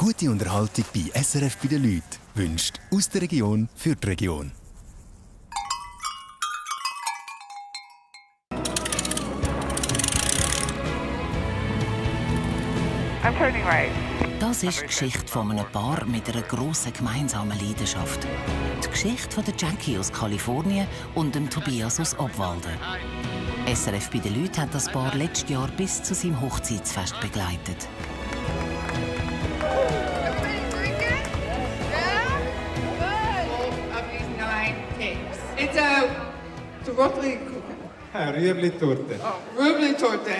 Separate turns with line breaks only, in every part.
Gute Unterhaltung bei SRF bei den Leuten wünscht aus der Region für die Region.
I'm turning right.
Das ist die Geschichte von einem Paar mit einer grossen gemeinsamen Leidenschaft. Die Geschichte von der Jackie aus Kalifornien und dem Tobias aus Obwalden. SRF bei den Leuten hat das Paar letztes Jahr bis zu seinem Hochzeitsfest begleitet.
It's a Rüebli-Kuchen.
Rüebli-Torte.
Oh, Rüebli-Torte.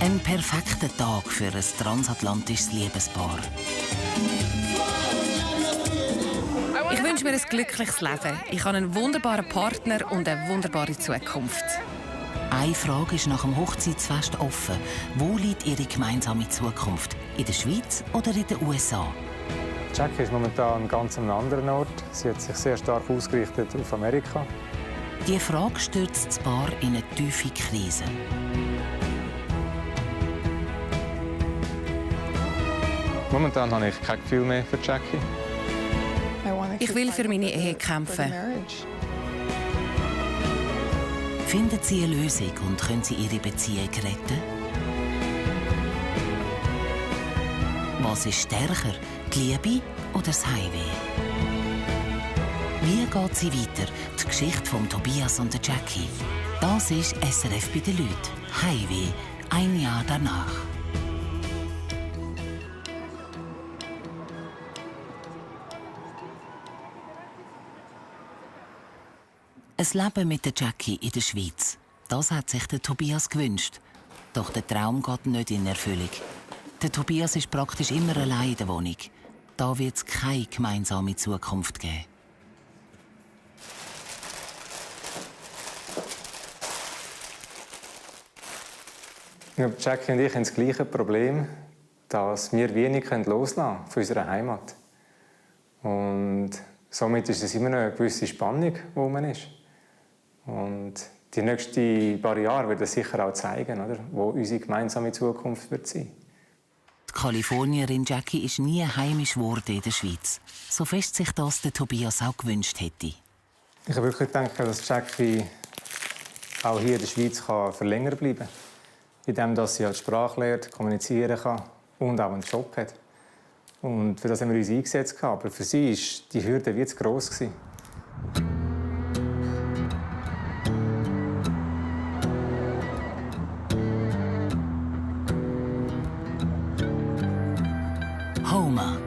Ein perfekter Tag für ein transatlantisches Liebespaar.
Ich wünsche mir ein glückliches Leben. Ich habe einen wunderbaren Partner und eine wunderbare Zukunft.
Eine Frage ist nach dem Hochzeitsfest offen. Wo liegt Ihre gemeinsame Zukunft? In der Schweiz oder in den USA?
Jackie ist momentan ganz an einem anderen Ort. Sie hat sich sehr stark ausgerichtet auf Amerika.
Die Frage stürzt das Paar in eine tiefe Krise.
Momentan habe ich kein Gefühl mehr für Jackie.
Ich will für meine Ehe kämpfen.
Finden Sie eine Lösung und können Sie Ihre Beziehung retten? Was ist stärker, die Liebe oder das Heimweh? Wie geht sie weiter? Die Geschichte von Tobias und der Jackie. Das ist SRF bei den Leuten. Heimweh, ein Jahr danach. Ein Leben mit der Jackie in der Schweiz. Das hat sich der Tobias gewünscht. Doch der Traum geht nicht in Erfüllung. Der Tobias ist praktisch immer allein in der Wohnung. Da wird es keine gemeinsame Zukunft geben.
Ja, Jackie und ich haben das gleiche Problem, dass wir wenig loslassen können von unserer Heimat. Und somit ist es immer noch eine gewisse Spannung, wo man ist. Und die nächsten paar Jahre wird es sicher auch zeigen, oder, wo unsere gemeinsame Zukunft wird sein.
Die Kalifornierin Jackie ist nie heimisch geworden in der Schweiz. So fest sich das der Tobias auch gewünscht hätte.
Ich habe wirklich gedacht, dass Jackie auch hier in der Schweiz für länger bleiben kann. Indem sie halt Sprache lernt, kommunizieren kann und auch einen Job hat. Und für das haben wir uns eingesetzt. Aber für sie war die Hürde wie zu gross.
Houma,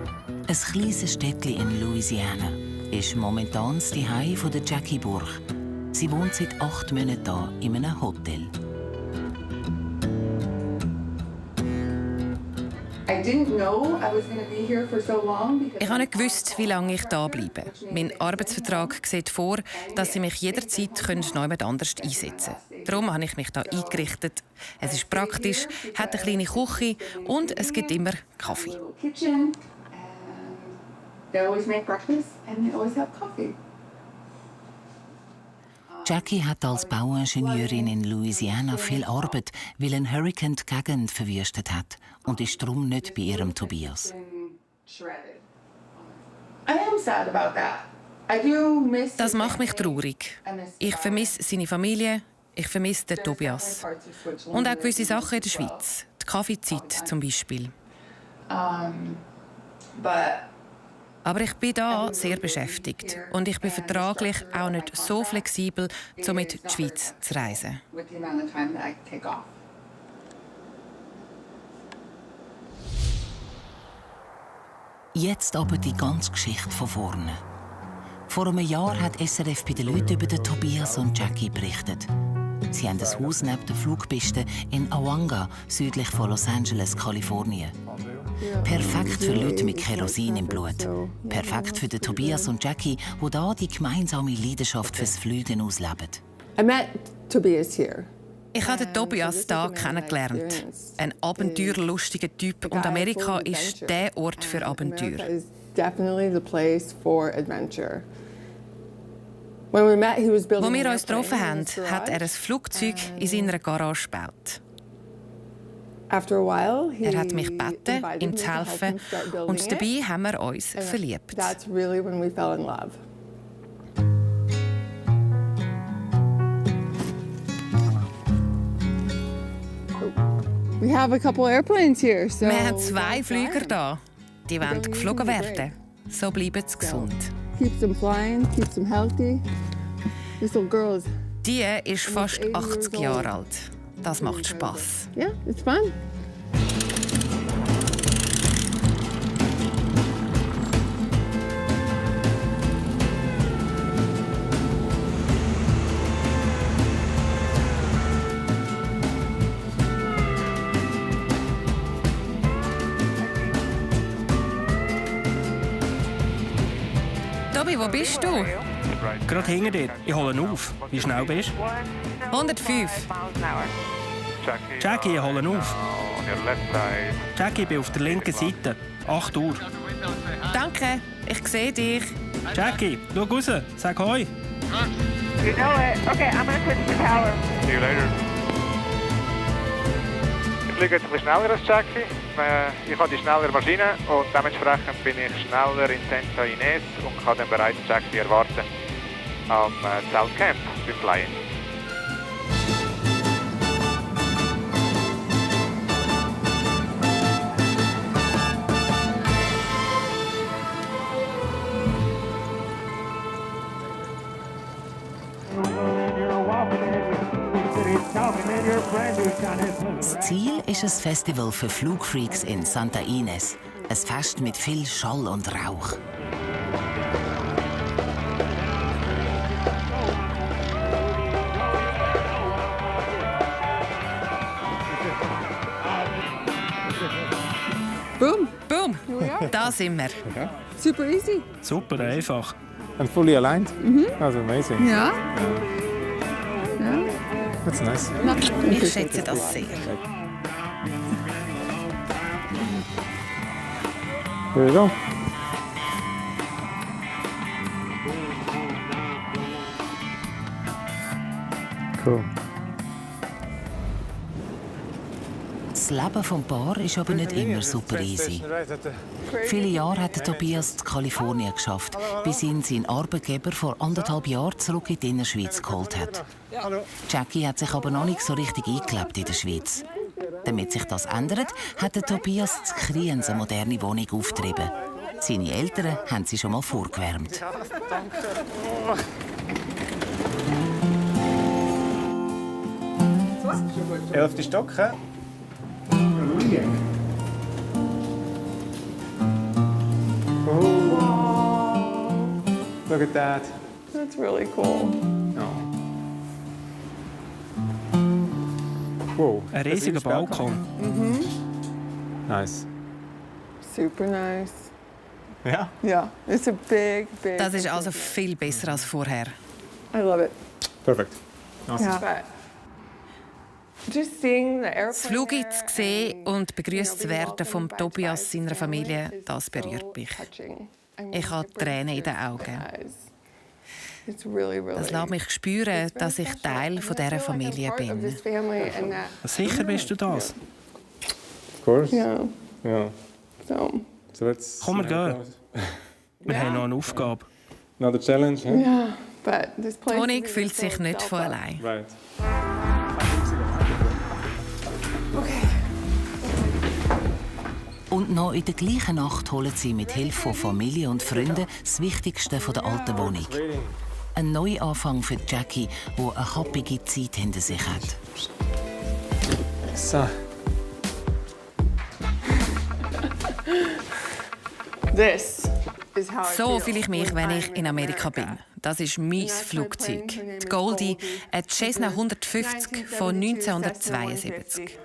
ein kleines Städtchen in Louisiana, ist momentan das Zuhause von der Jackie Burch. Sie wohnt seit 8 Monaten hier in einem Hotel.
Ich habe nicht gewusst, wie lange ich hier bleibe. Mein Arbeitsvertrag sieht vor, dass sie mich jederzeit jemand anders einsetzen können. Darum habe ich mich hier eingerichtet. Es ist praktisch, hat eine kleine Küche und es gibt immer Kaffee.
Jackie hat als Bauingenieurin in Louisiana viel Arbeit, weil ein Hurrikan die Gegend verwüstet hat und ist darum nicht bei ihrem Tobias.
Das macht mich traurig. Ich vermisse seine Familie, ich vermisse den Tobias. Und auch gewisse Sachen in der Schweiz. Die Kaffeezeit zum Beispiel. Aber ich bin da sehr beschäftigt und ich bin vertraglich auch nicht so flexibel, um in die Schweiz zu reisen.
Jetzt aber die ganze Geschichte von vorne. Vor einem Jahr hat SRF bei den Leuten über den Tobias und Jackie berichtet. Sie haben ein Haus neben der Flugpiste in Awanga, südlich von Los Angeles, Kalifornien. Perfekt für Leute mit Kerosin im Blut. Perfekt für den Tobias und Jackie, die hier die gemeinsame Leidenschaft fürs Fliegen ausleben.
Ich habe den Tobias hier kennengelernt. Ein abenteuerlustiger Typ und Amerika ist der Ort für Abenteuer. Als wir uns getroffen haben, hat er ein Flugzeug in seiner Garage gebaut. Er hat mich gebeten, ihm zu helfen, und dabei haben wir uns verliebt.
That's really when we fell in love. We have a couple airplanes here, so
Wir haben 2 Flüger da. Die wollen geflogen werden. So bleiben sie gesund.
keeps them flying, keeps them healthy. These little girls.
Die ist fast 80 Jahre alt. Das macht Spass.
Yeah, it's fun.
Tobi, wo bist du?
Gerade hinter dir. Ich hole ihn auf. Wie schnell bist du?
105.
Jackie, ich hole ihn auf. Jackie, ich bin auf der linken Seite. 8 Uhr.
Danke, ich sehe dich.
Jackie, schau raus. Sag Hoi.
You know it. Okay, I'm gonna switch to power.
See you later. Ich fliege jetzt ein bisschen schneller als Jackie. Ich habe die schnellere Maschine und dementsprechend bin ich schneller in Santa Ynez und kann dann bereits Jackie erwarten am Zeltcamp beim Flyen.
Das Ziel ist ein Festival für Flugfreaks in Santa Ynez. Ein Fest mit viel Schall und Rauch.
Boom.
Boom, da sind wir.
Super easy.
Super einfach.
And fully aligned? That's amazing.
Yeah.
That's nice.
Ich schätze das sehr.
Here we go. Cool.
Das Leben vom Paar ist aber nicht immer super easy. Viele Jahre hat Tobias in Kalifornien geschafft, bis ihn sein Arbeitgeber vor 1,5 Jahren zurück in die Innerschweiz geholt hat. Jackie hat sich aber noch nicht so richtig eingelebt in der Schweiz. Damit sich das ändert, hat Tobias in Kriens eine moderne Wohnung aufgetrieben. Seine Eltern haben sie schon mal vorgewärmt.
11. Stock, hä? Oh. Look at that.
That's really cool.
Oh. Wow.
Ein riesiger Balkon.
Nice.
Super nice.
Ja?
Yeah, it's a big.
Das ist also viel besser als vorher.
I love it.
Perfect. Awesome.
Yeah. Just seeing the airplane.
Das Flugzeug zu sehen und begrüßt zu werden von Tobias seiner Familie, das berührt mich. Ich habe Tränen in den Augen. Das lässt mich spüren, dass ich Teil von dieser Familie bin.
Sicher bist du das?
Of course.
Yeah.
Ja.
So
let's.
Komm, wir gehen. Wir haben noch eine Aufgabe.
Another challenge, huh?
yeah, but this place.
Toni fühlt sich nicht von allein.
Right.
Und noch in der gleichen Nacht holen sie mit Hilfe von Familie und Freunden das Wichtigste von der alten Wohnung. Ein Neuanfang für Jackie, die eine happige Zeit hinter sich hat.
So.
This is how I
So
feel
fühle ich mich, wenn ich in Amerika
America.
bin. Das ist mein Flugzeug. Die Goldie, ein Cessna 150 von 1972.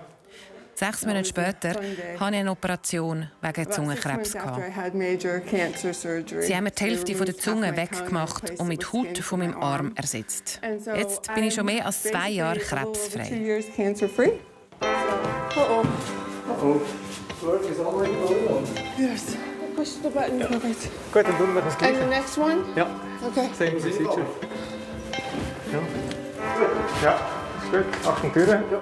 6 Monate später hatte ich eine Operation wegen Zungenkrebs. Sie haben mir die Hälfte der Zunge weggemacht und mit Haut von meinem Arm ersetzt. Jetzt bin ich schon mehr als 2 Jahre krebsfrei.
Yes. Push the button. Perfect.
Gut, dann tun wir das
And
Gleiche.
the next one?
Ja,
Okay.
same procedure. Ja. Ja, ist gut. Achtung, Türen. Ja.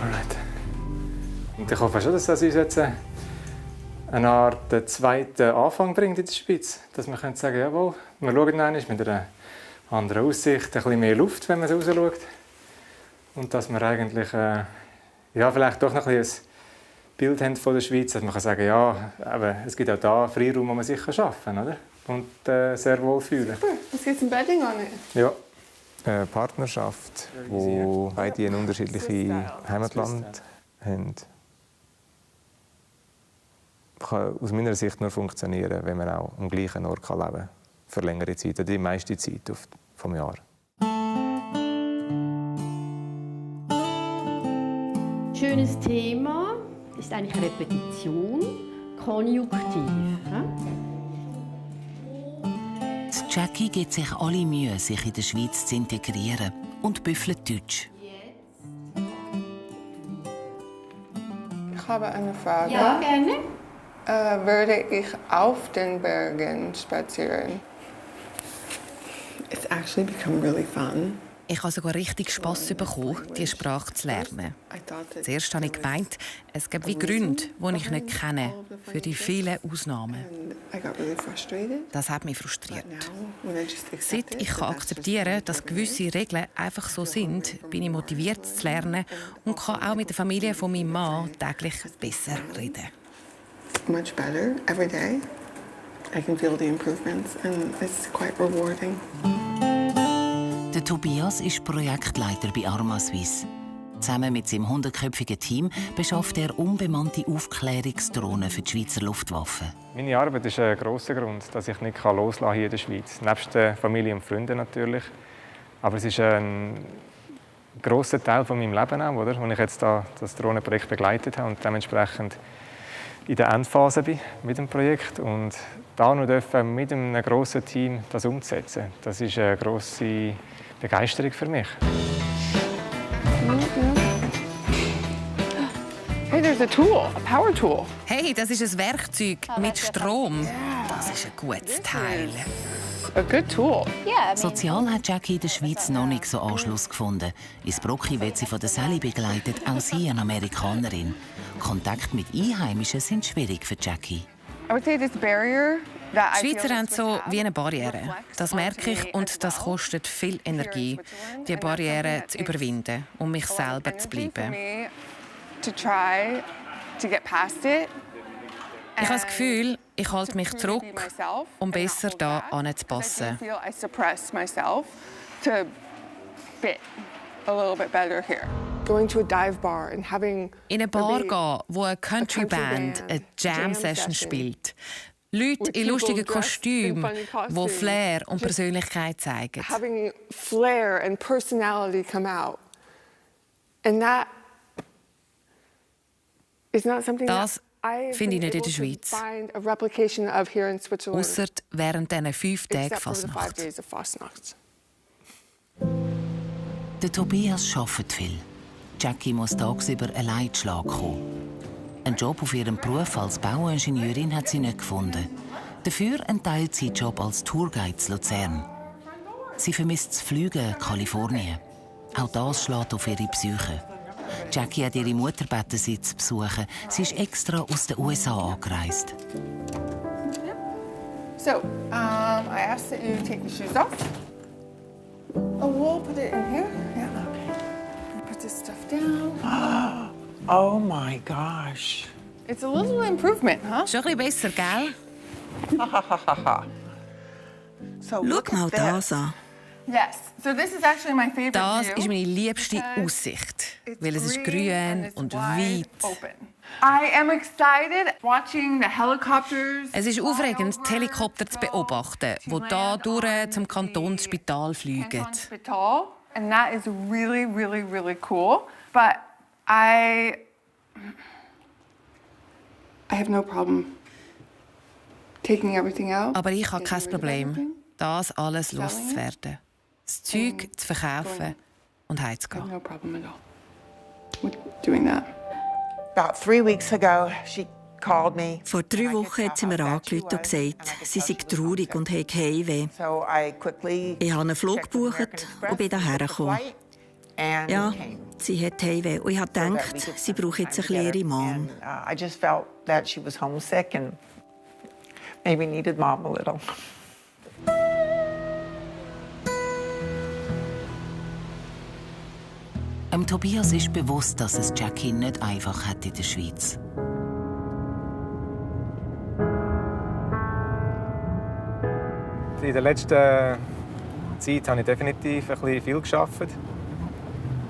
Alright. Und ich hoffe schon, dass das uns jetzt eine Art zweiten Anfang bringt in der Schweiz. Dass wir sagen können, jawohl, wir schauen einmal mit einer anderen Aussicht, ein bisschen mehr Luft, wenn man so rausschaut. Und dass wir eigentlich vielleicht doch noch ein bisschen ein Bild haben von der Schweiz, dass man kann sagen ja, aber es gibt auch da Freiraum, wo man sich arbeiten kann, oder? Und sehr wohl fühlen.
Super, was gibt es im Bedding an?
Ja.
Eine Partnerschaft, wo beide ein unterschiedliches Heimatland haben, kann aus meiner Sicht nur funktionieren, wenn man auch am gleichen Ort leben kann, für längere Zeit, oder die meiste Zeit vom Jahr.
Schönes Thema ist eigentlich Repetition, Konjunktiv.
Jackie gibt sich alle Mühe, sich in der Schweiz zu integrieren und büffelt Deutsch.
Ich habe eine Frage.
Ja, gerne.
Würde ich auf den Bergen spazieren? It's actually become really fun.
Ich habe sogar richtig Spass bekommen, diese Sprache zu lernen. Zuerst habe ich gemeint, es gibt wie Gründe, die ich nicht kenne, für die vielen Ausnahmen. Das hat mich frustriert. Seit ich akzeptieren kann, dass gewisse Regeln einfach so sind, bin ich motiviert zu lernen und kann auch mit der Familie von meinem Mann täglich besser reden.
Much better every day. I can feel the improvements and it's quite rewarding.
Der Tobias ist Projektleiter bei Arma Suisse. Zusammen mit seinem 100-köpfigen Team beschafft er unbemannte Aufklärungsdrohnen für die Schweizer Luftwaffe.
Meine Arbeit ist ein grosser Grund, dass ich nicht loslassen hier in der Schweiz. Nebst der Familie und Freunden natürlich. Aber es ist ein grosser Teil von meinem Leben auch, oder? Wo ich jetzt das Drohnenprojekt begleitet habe und dementsprechend in der Endphase bin mit dem Projekt und da noch dürfen mit einem grossen Team das umzusetzen. Das ist eine grosse Begeisterung für mich.
Hey, there's a tool, a power tool.
Hey, das ist ein Werkzeug mit Strom. Das ist ein gutes Teil.
A good tool.
Sozial hat Jackie in der Schweiz noch nicht so Anschluss gefunden. Ins Brocki wird sie von der Sally begleitet, auch sie eine Amerikanerin. Kontakt mit Einheimischen sind schwierig für Jackie.
Die Schweizer haben so wie eine Barriere. Das merke ich und das kostet viel Energie, die Barriere zu überwinden, um mich selber zu bleiben. Ich habe das Gefühl, ich halte mich zurück, um besser da anzupassen. In eine Bar gehen, wo eine Country-Band eine Jam-Session spielt. Leute in lustigen Kostümen, die Flair und Persönlichkeit zeigen. Das finde ich nicht in der Schweiz. Ausser während diesen 5 Tagen Fasnacht.
Der Tobias arbeitet viel. Jackie muss tagsüber allein zu Schlag kommen. Einen Job auf ihrem Beruf als Bauingenieurin hat sie nicht gefunden. Dafür einen Teilzeitjob als Tourguide in Luzern. Sie vermisst das Fliegen in Kalifornien. Auch das schlägt auf ihre Psyche. Jackie hat ihre Mutter gebeten, sie zu besuchen. Sie ist extra aus den USA angereist.
So, I ask that you take the shoes off. Oh, we'll put it in here. Yeah, okay. Put this stuff down.
Oh my gosh.
It's a little improvement, huh?
Schon ein bisschen besser, gell?
So
schau mal das an.
Yes. So this is actually my favorite
Das
view.
ist meine liebste Aussicht, weil es ist grün und weit.
I am excited watching the helicopters.
Es ist aufregend, die Helikopter zu beobachten, die hier durch zum Kantonsspital fliegen.
And that is really, really, really cool. But I have no problem taking everything out.
Aber ich habe kein Problem, das alles loszuwerden. Das Zeug zu verkaufen und heimzugehen.
No problem at all with doing that.
About 3 weeks ago, she called me.
Vor 3 Wochen hat sie mir angerufen und gesagt, sie sei traurig und habe Heimweh.
So I quickly
Ich habe einen Flug gebucht und bin hierher gekommen. Ja, sie hat Heimweh. Und ich habe gedacht, sie braucht jetzt ein bisschen ihre Mom.
I just felt that she was homesick and maybe needed Mom a little.
Tobias ist bewusst, dass es Jackie nicht einfach hat in der Schweiz.
In der letzten Zeit habe ich definitiv ein bisschen viel gearbeitet.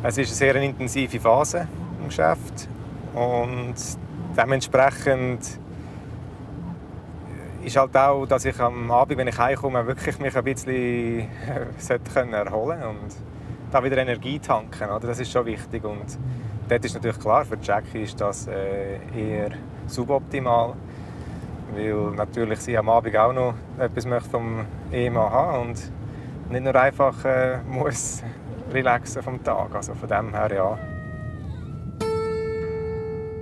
Es ist eine sehr intensive Phase im Geschäft und dementsprechend ist halt auch, dass ich am Abend, wenn ich heimkomme, wirklich mich ein bisschen erholen sollte und da wieder Energie tanken. Oder? Das ist schon wichtig. Und dort ist natürlich klar, für Jackie ist das eher suboptimal, weil natürlich sie am Abend auch noch etwas möchte vom Ehemann haben und nicht nur einfach muss relaxen vom Tag. Also von dem her, ja.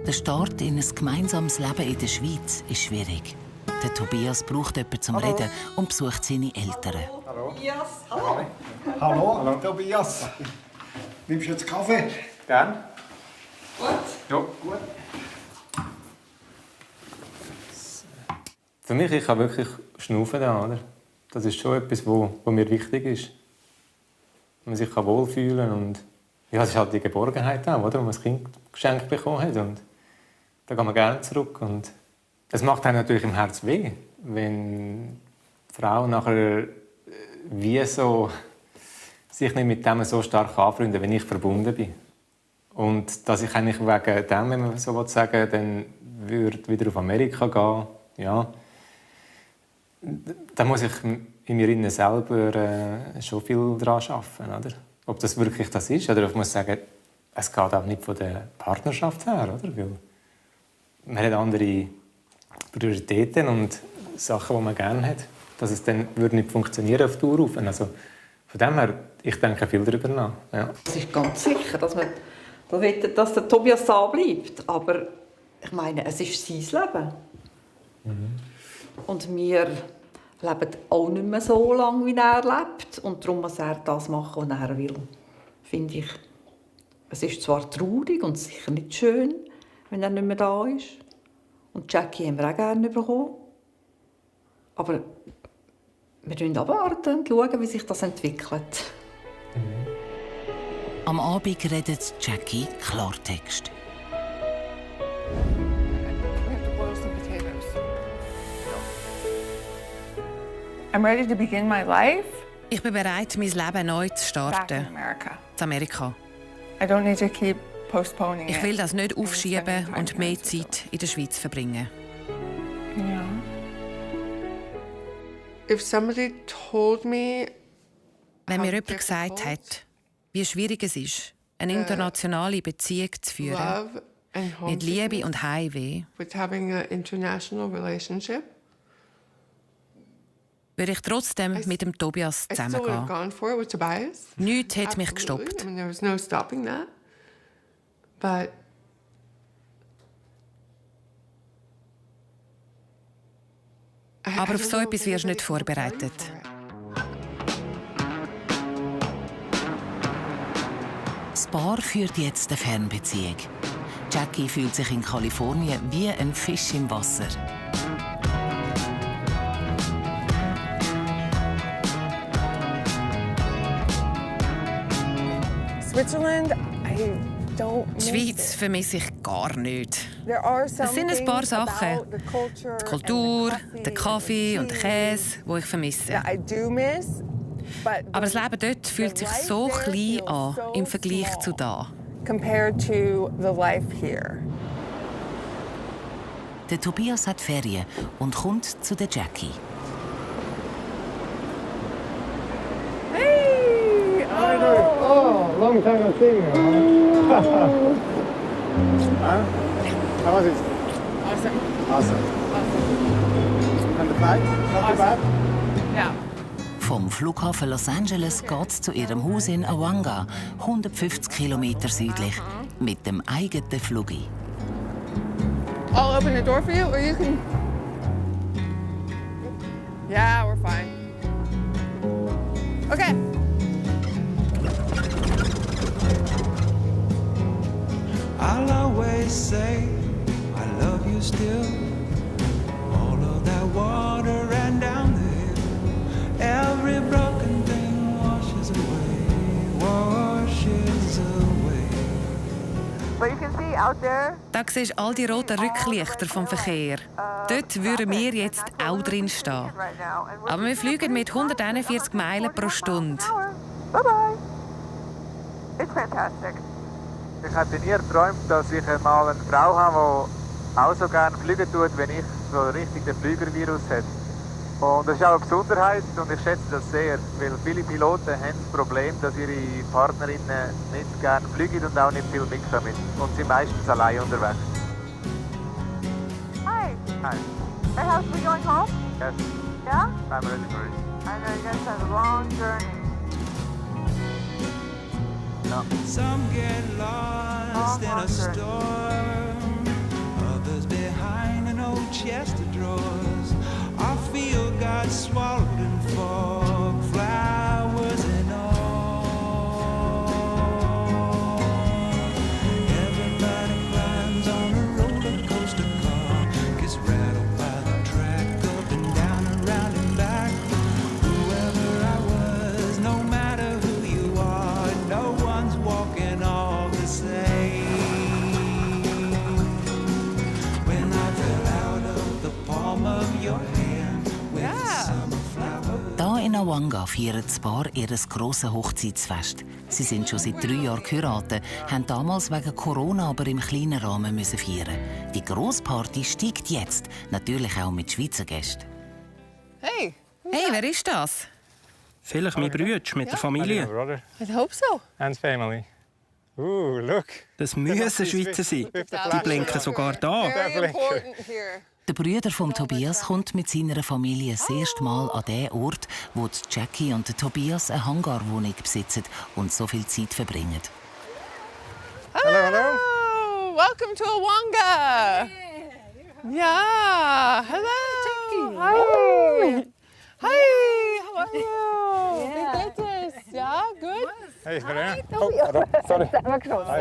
Der Start in ein gemeinsames Leben in der Schweiz ist schwierig. Der Tobias braucht jemanden zum Reden und besucht seine Eltern.
Hallo. Tobias, hallo. Hallo, Tobias. Nimmst du jetzt Kaffee?
Gern.
Gut?
Ja, gut. Für mich, ich kann wirklich schnaufen da, oder? Das ist schon etwas, was mir wichtig ist. Man sich wohlfühlen kann und ja, es ist halt die Geborgenheit auch, oder? Wenn man ein Kind geschenkt bekommen hat und da geht man gerne zurück und es macht einem natürlich im Herzen weh, wenn die Frau nachher wie so sich nicht mit dem so stark anfreunden, wenn ich verbunden bin. Und dass ich eigentlich wegen dem, wenn man so sagen, dann würde wieder auf Amerika gehen, ja, da muss ich in mir selber schon viel daran arbeiten, oder? Ob das wirklich das ist, oder ich muss sagen, es geht auch nicht von der Partnerschaft her, oder? Weil man hat andere Prioritäten und Sachen, die man gerne hat, dass es dann würde nicht funktionieren auf Dauer auf. Also von dem her, ich denke viel darüber nach. Ja.
Es ist ganz sicher, dass man dass der Tobias da bleibt, aber ich meine, es ist sein Leben. Mhm. Und wir leben auch nicht mehr so lange, wie er lebt. Und darum muss er das machen, was er will. Finde ich. Es ist zwar traurig und sicher nicht schön, wenn er nicht mehr da ist. Und Jackie haben wir auch gerne bekommen. Aber wir müssen abwarten und schauen, wie sich das entwickelt.
Mhm. Am Abend redet Jackie Klartext.
I'm ready to begin my life.
Ich bin bereit, mein Leben neu zu starten. In Amerika.
I don't need to keep postponing
ich will das nicht aufschieben und mehr Zeit in der Schweiz verbringen.
Yeah. If somebody told me,
wenn mir jemand gesagt hat, wie schwierig es ist, eine internationale Beziehung zu führen, mit Liebe und Heimweh, würde ich trotzdem mit dem Tobias zusammengehen. Nichts hat mich gestoppt. Aber auf so etwas wirst du nicht vorbereitet.
Das Paar führt jetzt eine Fernbeziehung. Jackie fühlt sich in Kalifornien wie ein Fisch im Wasser.
Switzerland, I don't
miss Die Schweiz vermisse ich gar nicht. Es sind ein paar Sachen. Die Kultur, der Kaffee und der Käse, die ich vermisse. Aber das Leben dort fühlt sich so klein an im Vergleich zu da.
Der Tobias hat Ferien und kommt zu der Jackie.
Hey!
Oh, long time no see. How was it? Awesome. And the flight? Not too bad?
Yeah.
Vom Flughafen Los Angeles geht's zu ihrem Haus in Awanga, 150 Kilometer südlich, mit dem eigenen Flugi.
I'll open the door for you, or you can. Yeah, we're fine. Okay.
I'll always say I love you still. All of that water ran down the hill. Every broken thing washes away, washes away.
But you can see out there.
Da siehst du all die roten Rücklichter vom Verkehr. Dort würden wir jetzt auch drin stehen. Aber wir fliegen mit 141 Meilen pro Stunde.
Bye bye. It's fantastic.
Ich hätte nie geträumt, dass ich mal eine Frau habe, die auch so gerne fliegen tut, wenn ich so richtig den Flügervirus habe. Und das ist auch eine Besonderheit und ich schätze das sehr, weil viele Piloten haben das Problem, dass ihre Partnerinnen nicht gerne fliegen und auch nicht viel mitkommen und sind meistens allein unterwegs.
Hi.
Hi.
Hey, how's we going home?
Yes.
Yeah?
I'm ready for it.
I know you guys have a long journey.
No.
Some get lost in a storm, others behind an old chest of drawers. I feel God swallowed in fog, flowers and all. Everybody climbs on a roller coaster car, gets rattled by the track, up and down, around and back. Whoever I was, no matter who you are, no one's walking all the same. When I fell out of the palm of your hand with the summer flowers.
Da in Awanga feiern das Paar ihr grosses Hochzeitsfest. Sie sind schon seit 3 Jahren geheiratet, haben damals wegen Corona aber im kleinen Rahmen müssen feiern. Die Grossparty steigt jetzt, natürlich auch mit Schweizer Gästen.
Hey.
Hey, wer ist das?
Vielleicht mein Bruder mit der Familie.
I hope so.
And family. Look.
Das müssen Schweizer sein. Die blinken sogar da.
Very important here.
Der Bruder von Tobias kommt mit seiner Familie das erste Mal an den Ort, wo die Jackie und der Tobias eine Hangarwohnung besitzen und so viel Zeit verbringen.
Hello. Welcome to Awanga. Yeah. Hello. Hi. Hi. How are you? Wie geht es? Ja, gut.
Hey, Verena. Oh, sorry. Hast du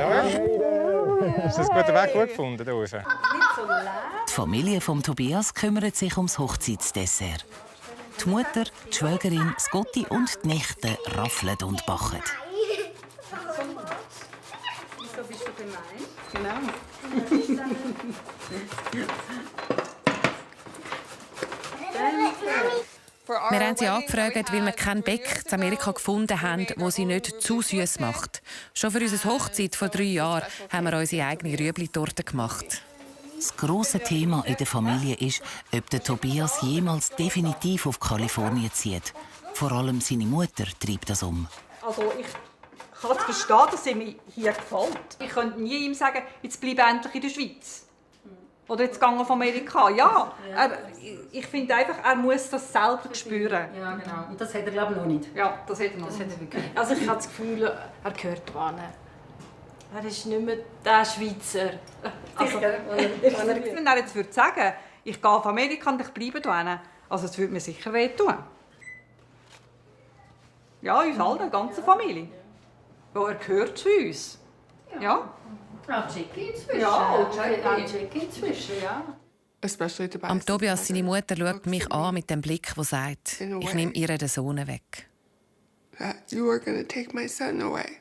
einen guten Weg gut gefunden hier raus?
Die Familie von Tobias kümmert sich ums Hochzeitsdessert. Die Mutter, die Schwägerin, das Gotti und die Nichte raffeln und backen.
Wieso bist du gemein? Genau.
Wir haben sie angefragt, weil wir kein Bäck in Amerika gefunden haben, wo sie nicht zu süß macht. Schon für unsere Hochzeit vor 3 Jahren haben wir unsere eigene Rüebli-Torte gemacht.
Das grosse Thema in der Familie ist, ob der Tobias jemals definitiv auf Kalifornien zieht. Vor allem seine Mutter treibt das um.
Also ich kann es verstehen, dass er mir hier gefällt. Ich könnte nie ihm sagen, jetzt bleib endlich in der Schweiz. Oder jetzt gehen wir von Amerika. Ja, ich finde einfach, er muss das selber spüren.
Ja, genau. Und das hat er, glaube ich, noch nicht.
Ja, das hat er noch nicht.
Also ich habe das Gefühl, er gehört wohin. Er ist nicht mehr der Schweizer.
Also, wenn er jetzt würde sagen, ich gehe auf Amerika und ich bleibe hier, also es würde mir sicher wehtun. Ja, uns alle, die ganze Familie. Ja, er gehört zu uns. Ja.
Auch Jackie inzwischen.
Ja,
Jackie inzwischen, ja.
Am Tobias, seine Mutter, schaut mich an mit dem Blick, der sagt, ich nehme ihr den Sohn weg.
You are going to take my son away.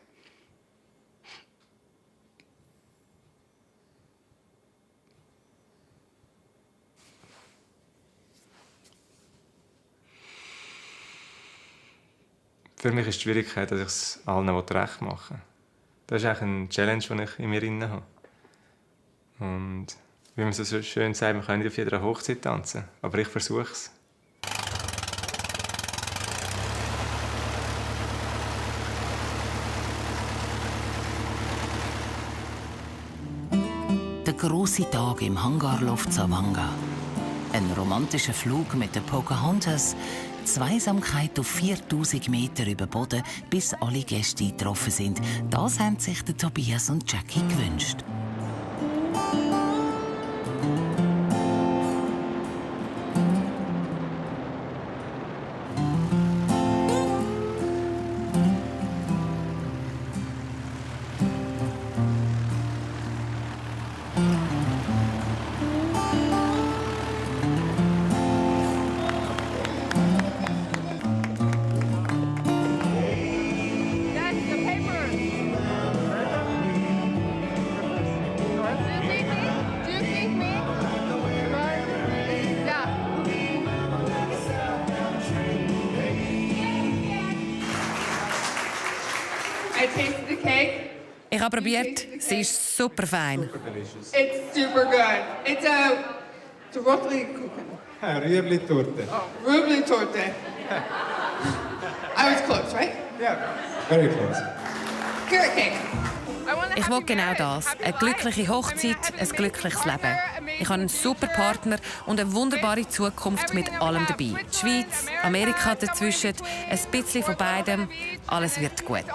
Für mich ist die Schwierigkeit, dass ich es allen recht machen will. Das ist eigentlich eine Challenge, die ich in mir drin habe. Und wie man so schön sagt, man kann nicht auf jeder Hochzeit tanzen, aber ich versuche es.
Der grosse Tag im Hangarloft Zawanga. Ein romantischer Flug mit der Pocahontas. Zweisamkeit auf 4000 Meter über Boden, bis alle Gäste eingetroffen sind. Das haben sich der Tobias und Jackie gewünscht.
Ich habe probiert, sie ist super fein.
It's super good. It's a Röpli-Kuchen.
Rüebli-Torte.
Oh, Röpli-Torte. I was close, right?
Yeah, very close.
Carrot cake.
Ich will genau das. Eine glückliche Hochzeit, ein glückliches Leben. Ich habe einen super Partner und eine wunderbare Zukunft mit allem dabei. Die Schweiz, Amerika dazwischen, ein bisschen von beidem. Alles wird gut.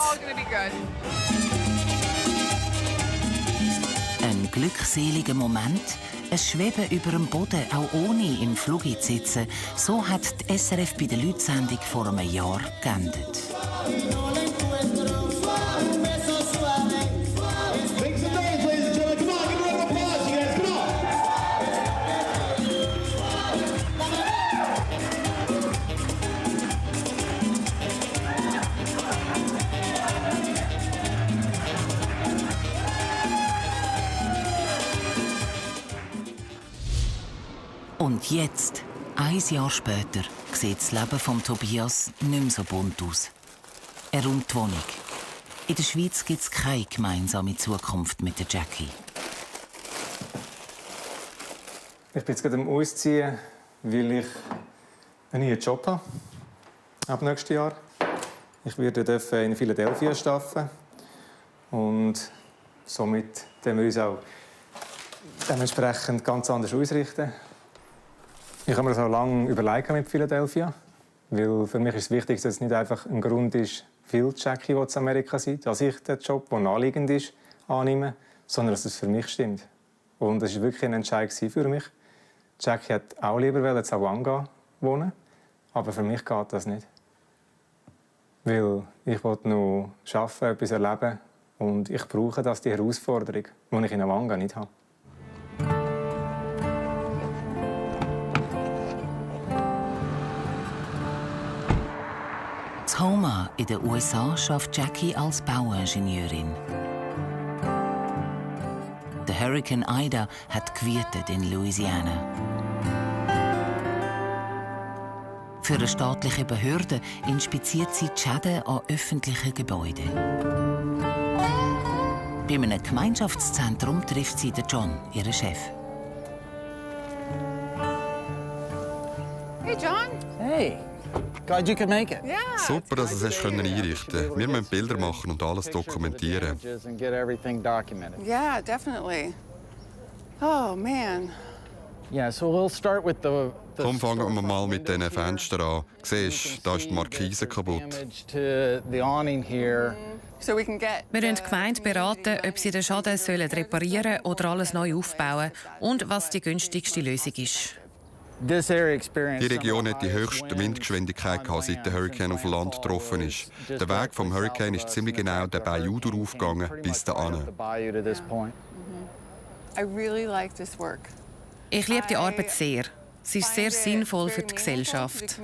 Ein glückseliger Moment, ein Schweben über dem Boden, auch ohne im Flug zu sitzen. So hat die SRF bei der Leute-Sendung vor einem Jahr geendet. Und jetzt, ein Jahr später, sieht das Leben von Tobias nicht mehr so bunt aus. Er räumt die Wohnung. In der Schweiz gibt es keine gemeinsame Zukunft mit der Jackie.
Ich bin jetzt gerade am Ausziehen, weil ich einen neuen Job habe. Ab nächstes Jahr. Ich werde in Philadelphia arbeiten. Und somit können wir uns auch dementsprechend ganz anders ausrichten. Ich habe mir das auch lange überlegt mit Philadelphia. Weil für mich ist es wichtig, dass es nicht einfach ein Grund ist, viel Jackie in Amerika sein, dass ich den Job, der naheliegend ist, annehme, sondern dass es für mich stimmt. Und das war wirklich ein Entscheid für mich. Jackie hat auch lieber in Zawanga wohnen, aber für mich geht das nicht. Weil ich wollte noch arbeiten, etwas erleben und ich brauche das, die Herausforderung, die ich in Zawanga nicht habe.
In Houma in den USA arbeitet Jackie als Bauingenieurin. Der Hurricane Ida hat gewütet in Louisiana. Für eine staatliche Behörde inspiziert sie die Schäden an öffentlichen Gebäuden. Bei einem Gemeinschaftszentrum trifft sie den John, ihren Chef.
Hey, John.
Hey. Glad you could make it.
Super, dass du es einrichten konntest. Wir müssen Bilder machen und alles dokumentieren.
Yeah, definitely. Oh, man.
Yeah, so we'll start with the
Komm, fangen wir mal mit diesen Fenstern an. Siehst, da ist die Markise kaputt.
Wir wollen die Gemeinde beraten, ob sie den Schaden reparieren oder alles neu aufbauen und was die günstigste Lösung ist.
Die Region hat die höchste Windgeschwindigkeit gehabt, seit der Hurrikan auf Land getroffen ist. Der Weg vom Hurrikan ist ziemlich genau den Bayou durchgegangen bis dahin.
Ich liebe die Arbeit sehr. Sie ist sehr sinnvoll für die Gesellschaft.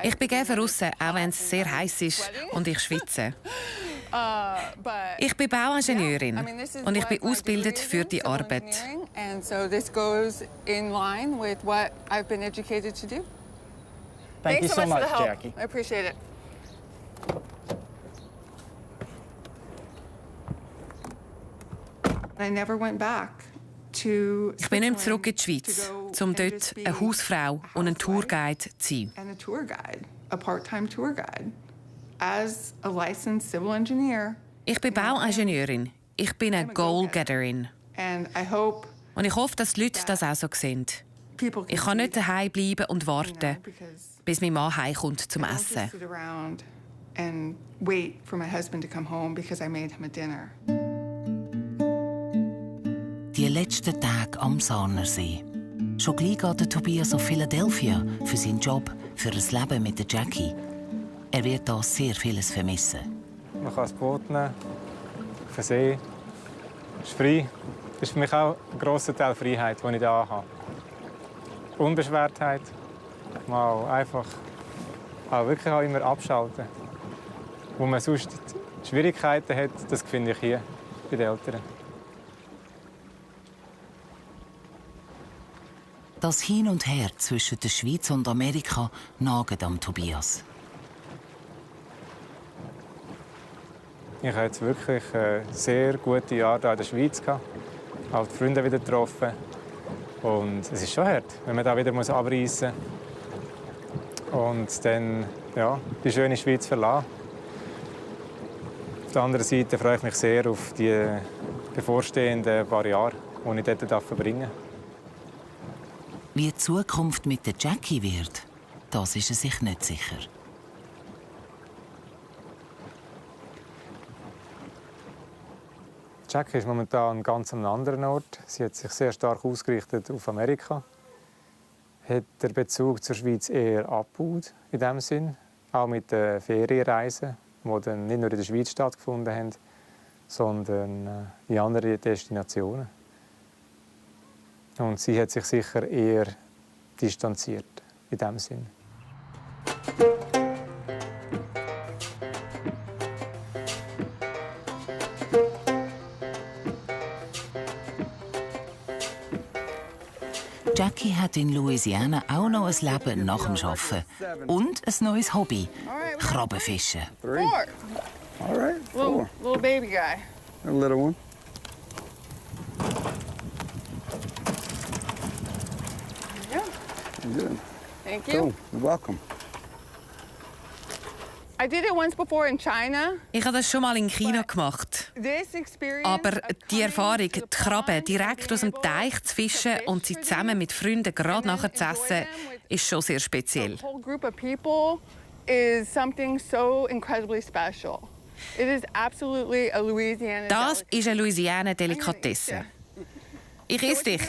Ich bin gerne draussen, auch wenn es sehr heiß ist und ich schwitze. Ich bin Bauingenieurin und ich bin ausgebildet für die Arbeit.
Thank you so much, Jackie.
I appreciate it. I never went back.
Ich bin nicht mehr zurück in die Schweiz, um dort eine Hausfrau und ein Tourguide zu sein.
And a tour guide, a part-time tour guide. As a licensed civil engineer.
Ich bin Bauingenieurin. Ich bin eine Goal-Getterin.
And I hope
und ich hoffe, dass die Leute das auch so sehen. Ich kann nicht daheim bleiben und warten, bis mein Mann heimkommt zum Essen.
And wait for my husband to come home because I made him a dinner.
Die letzten Tage am Sarnersee. Schon gleich geht der Tobias auf Philadelphia für seinen Job, für das Leben mit der Jackie. Er wird da sehr vieles vermissen.
Man kann das Boot nehmen, auf den See. Es ist frei. Das ist für mich auch ein grosser Teil Freiheit, den ich hier habe. Unbeschwertheit. Mal einfach auch wirklich auch immer abschalten. Wo man sonst Schwierigkeiten hat, das finde ich hier bei den Eltern.
Das Hin und Her zwischen der Schweiz und Amerika nagt am Tobias.
Ich hatte jetzt wirklich sehr gute Jahre hier in der Schweiz gehabt. Auch die Freunde wieder getroffen. Und es ist schon hart, wenn man da wieder abreißen muss. Und dann die schöne Schweiz verlassen. Auf der anderen Seite freue ich mich sehr auf die bevorstehenden paar Jahre, die ich dort verbringen darf.
Wie die Zukunft mit der Jackie wird, das ist er sich nicht sicher.
Jackie ist momentan ganz an einem anderen Ort. Sie hat sich sehr stark ausgerichtet auf Amerika. Hat den Bezug zur Schweiz eher abgebaut, in diesem Sinn. Auch mit den Ferienreisen, die dann nicht nur in der Schweiz stattgefunden haben, sondern in anderen Destinationen. Und sie hat sich sicher eher distanziert, in diesem Sinn.
Jackie hat in Louisiana auch noch ein Leben nach dem Arbeiten und ein neues Hobby: Krabbenfischen.
4. All right. Little baby guy.
A little one.
Yeah.
Good.
Thank you.
Cool. You're welcome.
I did it once before in China.
Ich habe das schon mal in China gemacht. Aber die Erfahrung, die Krabben direkt aus dem Teich zu fischen und sie zusammen mit Freunden gerade nachher zu essen, ist schon sehr speziell.
The whole group of people is something so incredibly special. It is absolutely a Louisiana.
Das ist eine Louisiana-Delikatesse. Ich esse dich.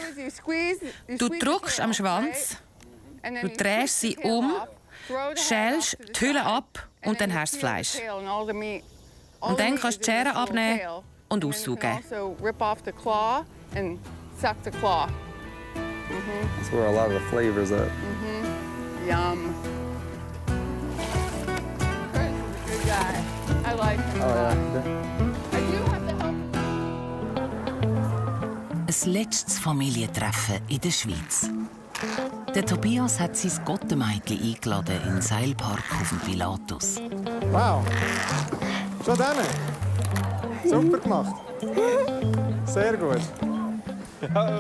Du drückst am Schwanz, du drehst sie um, schälst die Hülle ab und dann hast du das Fleisch. Und dann kannst du die Schere abnehmen und aussaugen.
That's where a lot of the flavor's at.
Yum. Chris is a good guy. I like him a lot. I do have to help.
Ein letztes Familientreffen in der Schweiz. Der Tobias hat sein Gottemeitli eingeladen in den Seilpark auf dem Pilatus.
Wow! Schon dann? Super gemacht. Sehr gut. Ja.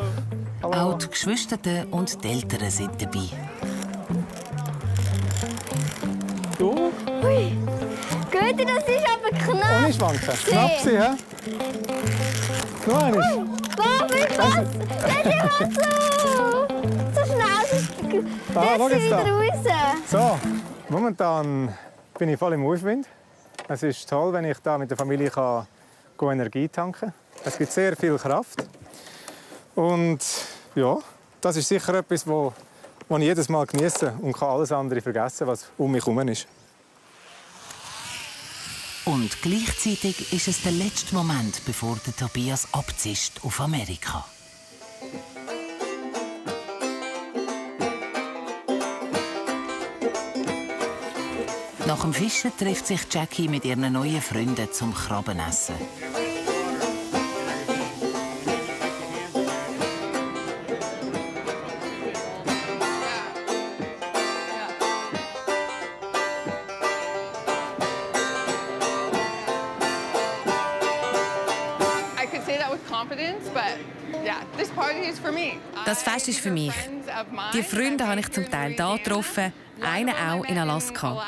Auch die Geschwister und die Eltern sind dabei.
Du?
Ui, Güte, das ist aber knapp.
Ohne Schwanken. Knapp sie, hä? Noch einmal.
Papi, was? Lass dich mal zu! So schnell,
schau
das
jetzt da.
wieder raus.
So, momentan bin ich voll im Aufwind. Es ist toll, wenn ich da mit der Familie Energie tanken kann. Es gibt sehr viel Kraft. Und ja, das ist sicher etwas, was ich jedes Mal genieße und kann alles andere vergessen, was um mich herum ist.
Und gleichzeitig ist es der letzte Moment, bevor der Tobias abzischt auf Amerika. Nach dem Fischen trifft sich Jackie mit ihren neuen Freunden zum Krabbenessen.
Das Fest ist für mich. Die Freunde habe ich zum Teil hier getroffen, einen auch in Alaska.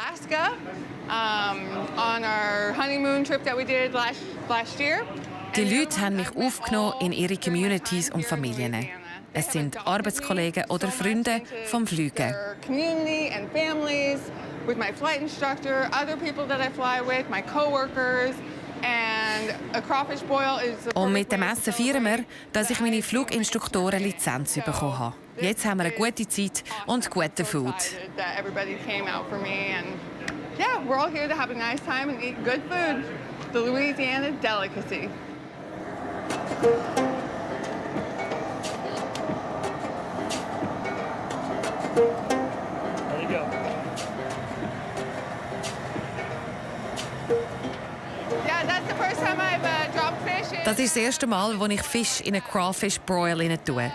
Die Leute haben mich aufgenommen in ihre Communities und Familien. Es sind Arbeitskollegen oder Freunde vom Fliegen. Und mit dem Essen feiern wir, dass ich meine Fluginstruktoren-Lizenz bekommen habe. Jetzt haben wir eine gute Zeit und guten Food.
Yeah, we're all here to have a nice time and eat good food. The Louisiana delicacy.
There you go.
Yeah, that's the first time I've dropped fish.
Das ist das erste Mal, als ich Fisch in einen Crawfish Broil tue.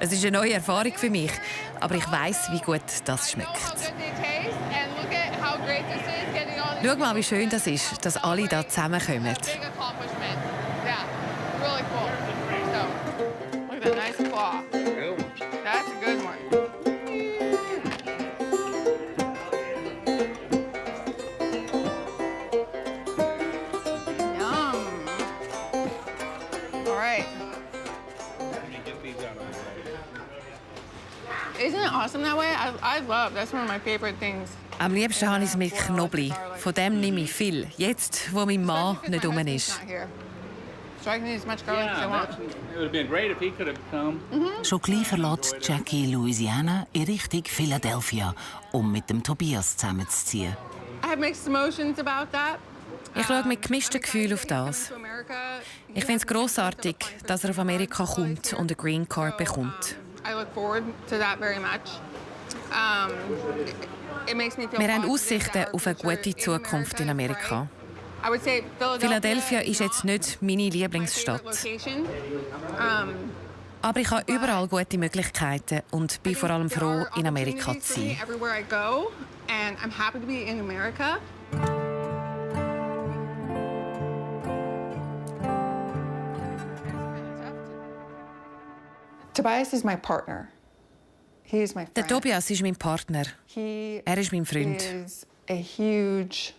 Es ist eine neue Erfahrung für mich, aber ich weiss, wie gut das schmeckt.
How good they taste and look at how great this is getting all
Schau mal, wie schön das ist, dass alle hier zusammenkommen.
Big accomplishment. Yeah, really cool. So, look at that nice claw. That's a good one. Yum. All right. Isn't it awesome that way? I love. That's one of my favorite things.
Am liebsten habe ich es mit Knobli. Von dem nehme ich viel. Jetzt, wo mein Mann nicht rum ist.
So I can eat as much garlic as I want.
It would have been great if he could have come.
Schon gleich verlässt Jackie Louisiana in Richtung Philadelphia, um mit dem Tobias zusammenzuziehen.
I have mixed emotions about that.
Ich schaue mit gemischten Gefühlen auf das. Ich finde es grossartig, dass er auf Amerika kommt und eine Green Card bekommt.
I look forward to that very much. It makes me feel
Wir haben Aussichten auf eine gute Zukunft in Amerika.
I would say
Philadelphia ist jetzt nicht meine Lieblingsstadt. Aber ich habe überall gute Möglichkeiten und bin vor allem froh, in Amerika zu sein.
Everywhere I go, and I'm happy to be in America. Tobias is my partner. He is my friend.
Der Tobias ist mein Partner. Er ist mein Freund.
Is a huge.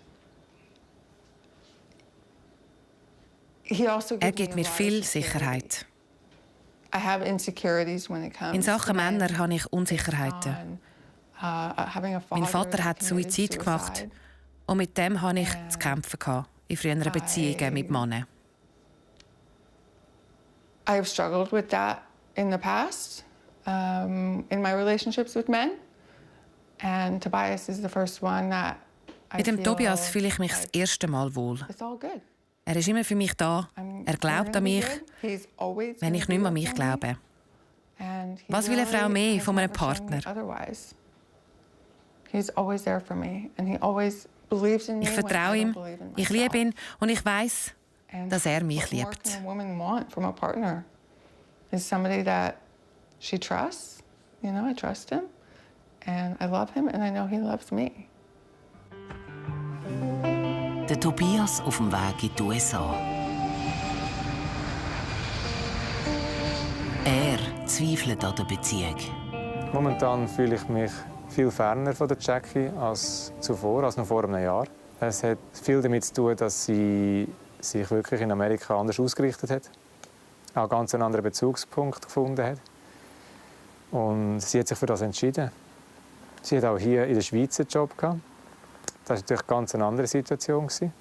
Er gibt mir viel Sicherheit.
I have insecurities when it comes
In Sachen Männer habe ich Unsicherheiten. Mein Vater hat Suizid gemacht und mit dem hatte ich zu kämpfen in früheren Beziehungen mit Männern.
I have struggled with that in the past, in my relationships with men, and Tobias is the first one that
Mit dem Tobias fühle ich mich das erste Mal wohl.
It's all good.
Er ist immer für mich da. Er glaubt an mich, wenn ich nicht mehr an mich glaube. Was will eine Frau mehr von einem Partner?
He's always there for me, and he always believes in me.
Ich vertraue ihm, ich liebe ihn und ich weiß, dass er mich liebt.
What can a woman want from a partner? Is somebody that she trusts. You know, I trust him, and I love him, and I know he loves me.
Der Tobias auf dem Weg in die USA. Er zweifelt an der Beziehung.
Momentan fühle ich mich viel ferner von der Jackie als zuvor, als noch vor einem Jahr. Es hat viel damit zu tun, dass sie sich wirklich in Amerika anders ausgerichtet hat. Auch einen ganz anderen Bezugspunkt gefunden hat. Und sie hat sich für das entschieden. Sie hat auch hier in der Schweiz einen Job gehabt. Das war natürlich eine ganz andere Situation. Es war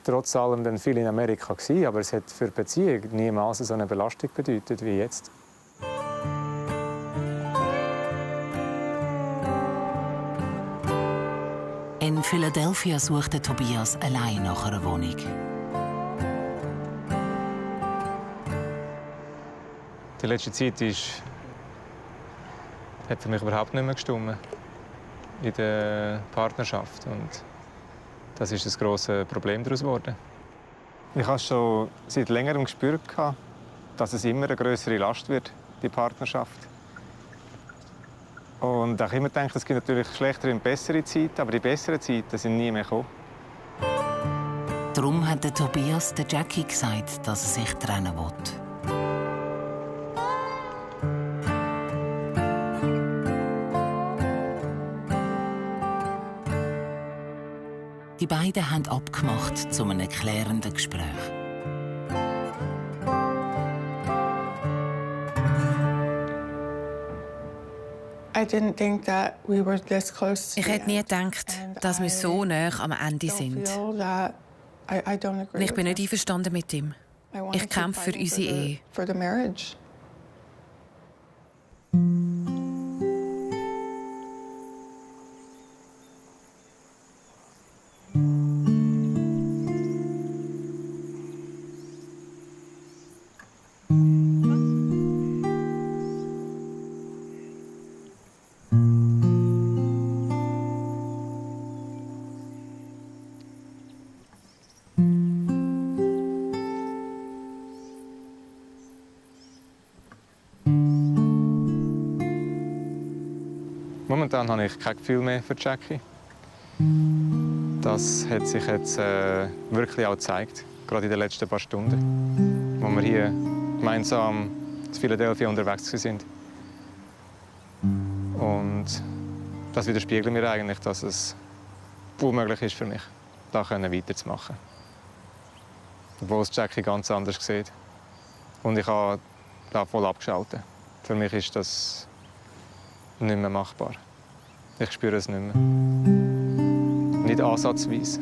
trotz allem dann viel in Amerika, aber es hat für die Beziehung niemals so eine Belastung bedeutet wie jetzt.
In Philadelphia suchte Tobias allein nach einer Wohnung.
Die letzte Zeit hat für mich überhaupt nicht mehr gestimmt in der Partnerschaft. Und das ist ein grosses Problem daraus geworden. Ich habe schon seit längerem gespürt, dass es immer eine größere Last wird, die Partnerschaft. Und ich habe immer gedacht, es gibt natürlich schlechtere und bessere Zeiten, aber die besseren Zeiten sind nie mehr gekommen.
Darum hat der Tobias der Jackie gesagt, dass er sich trennen will. Die beiden haben abgemacht zu einem klärenden Gespräch.
Ich hätte nie gedacht, dass wir so nah am Ende sind. Und ich bin nicht einverstanden mit ihm. Ich kämpfe für unsere Ehe.
Momentan habe ich kein Gefühl mehr für Jackie. Das hat sich jetzt wirklich auch gezeigt, gerade in den letzten paar Stunden, wo wir hier gemeinsam in Philadelphia unterwegs sind. Und das widerspiegelt mir eigentlich, dass es unmöglich ist für mich, da weiterzumachen. Obwohl es Jackie ganz anders sieht. Und ich habe da voll abgeschaltet. Für mich ist das nicht mehr machbar. Ich spüre es nicht mehr. Nicht ansatzweise.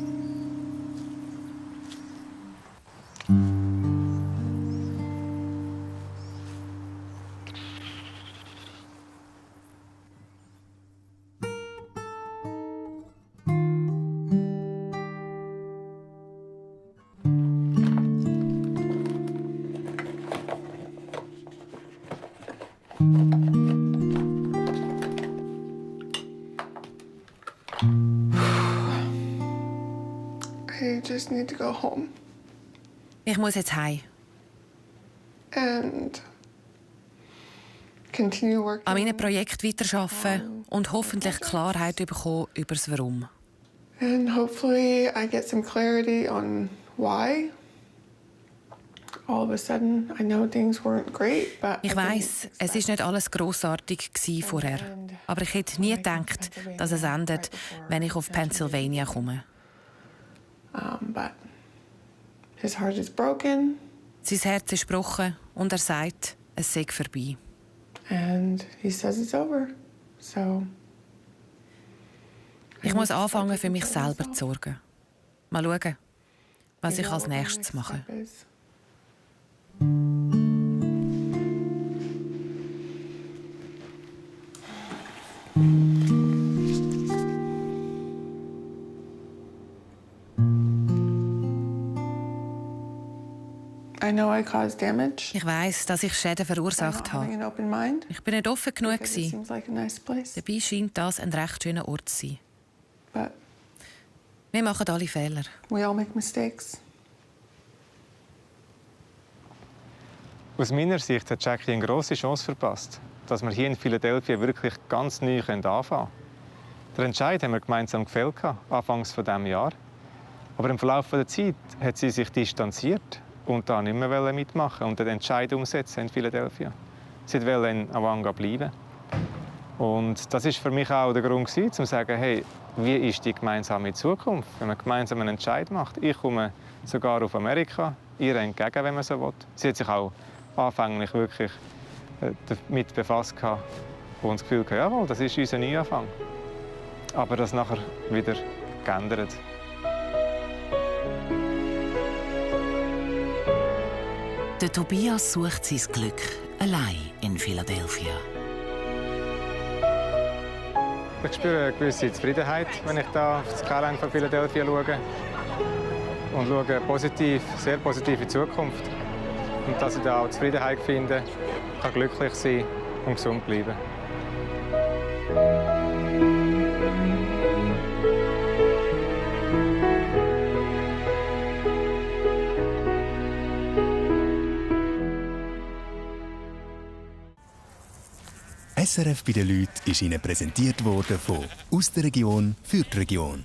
I just need to go home.
Ich muss jetzt heim.
And continue working.
An meinem Projekt weiterarbeiten und hoffentlich Klarheit bekommen über das Warum.
And hopefully I get some clarity on why. All of a sudden, I know things weren't great, but
ich weiss, es ist nicht alles grossartig vorher. Aber ich hätte nie gedacht, dass es endet, wenn ich auf Pennsylvania komme.
But his heart is broken.
Sein Herz ist gebrochen und er sagt, es sei vorbei.
And he says it's over. So
ich muss anfangen, für mich selber zu sorgen. Mal schauen, was ich als nächstes mache.
I know I caused damage.
Ich weiss, dass ich Schäden verursacht habe. Ich bin nicht offen genug. Dabei scheint das ein recht schöner Ort zu sein.
But
wir machen alle Fehler.
We all make mistakes.
Aus meiner Sicht hat Jackie eine grosse Chance verpasst, dass wir hier in Philadelphia wirklich ganz neu anfangen können. Den Entscheid haben wir gemeinsam gefällt, anfangs dieses Jahr. Aber im Verlauf der Zeit hat sie sich distanziert und da nicht mehr mitmachen und den Entscheid umsetzen in Philadelphia. Sie wollte in Avanga bleiben. Und das war für mich auch der Grund, um zu sagen, hey, wie ist die gemeinsame Zukunft, wenn man gemeinsam einen Entscheid macht? Ich komme sogar auf Amerika, ihr entgegen, wenn man so will. Sie hat sich auch anfänglich wirklich damit befasst und das Gefühl hatte, jawohl, das ist unser Neuanfang. Aber das nachher wieder geändert.
Der Tobias sucht sein Glück allein in Philadelphia.
Ich spüre eine gewisse Zufriedenheit, wenn ich da auf das Skyline von Philadelphia schaue. Und schaue positiv, sehr positiv in die Zukunft. Und dass ich da auch Zufriedenheit finde, kann glücklich sein und gesund bleiben.
SRF bei den Leuten ist Ihnen präsentiert worden von «Aus der Region für die Region».